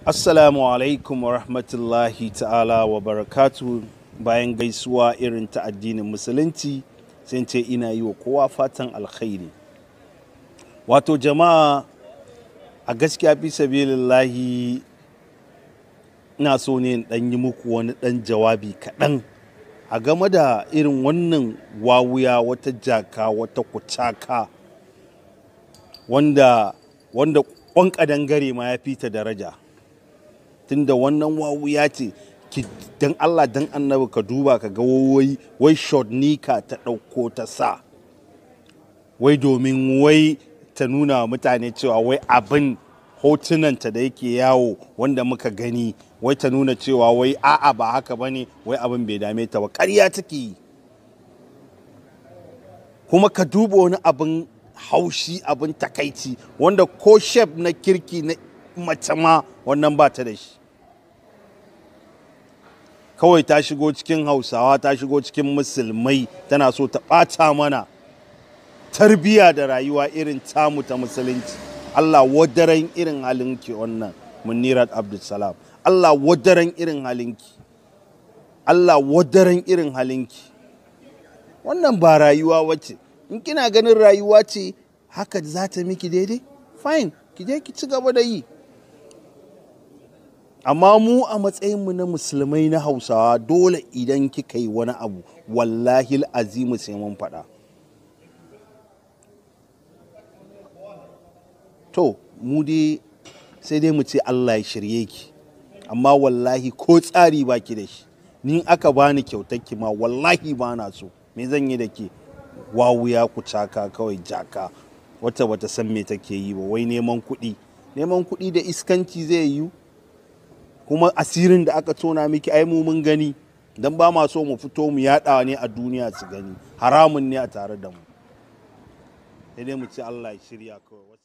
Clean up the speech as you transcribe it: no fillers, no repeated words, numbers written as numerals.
Assalamu alaikum wa rahmatullahi ta'ala wa barakatu. Bayan gaisuwa irin ta addinin musulunci, sai ce ina yi wa kowa fatan alkhairi. Wato jama'a, a gaskiya fi sabilillahi ina so ne in dan yi muku wani dan jawabi kaɗan a game da irin wannan wawuya, wata jaka, wata kucaka wanda kwan kadangare ma ya fita daraja. Tunda wannan wawuya ce, dan Allah dan annabi ka duba ka ga wai short nika ta ɗauko ta sa, wai domin wai ta nuna wa mutane cewa wai abin hotunanta da yake yawo wanda muka gani, wai ta nuna cewa wai a'a ba haka bane, wai abin bai dame ta ba. Ƙarya take yi. Kuma ka duba wani abin haushi, abin takaici, wanda ko shape na kirki na mace ma wannan ba ta da shi. Kawai ta shigo cikin Hausawa, ta shigo cikin musulmai, tana so ta ɓata mana tarbiya da rayuwa irin tamu ta musulunci. Allah wadaran irin halinki wannan Munirat Abdulsalam. Allah wadaran irin halinki. Allah wadaran irin halinki. Wannan ba rayuwa wace. In kina ganin rayuwa ce haka za ta miki daidai, fine, ki je ki ci gaba da yi. Amma mu a matsayinmu na musulmai na Hausawa, dole idan kika yi wani abu, wallahi azimu sai mun faɗa. To mu dai sai dai mu ce Allah ya shirye ki, amma wallahi ko tsari baki da shi. Ni aka bani kyautar ki ma wallahi ba na so. Me zan yi da ke? Wawuya, ku caka kawai, jaka wata bata san me take yi ba. Wai neman kuɗi, neman kuɗi da iskanci zai yiwu? Kuma asirin da aka tona miki ai mu mun gani, dan ba ma so mu fito mu yaɗa ne a duniya su gani. Haramun ne a tare da mu. Sai dai mu ce Allah ya shirya kawai.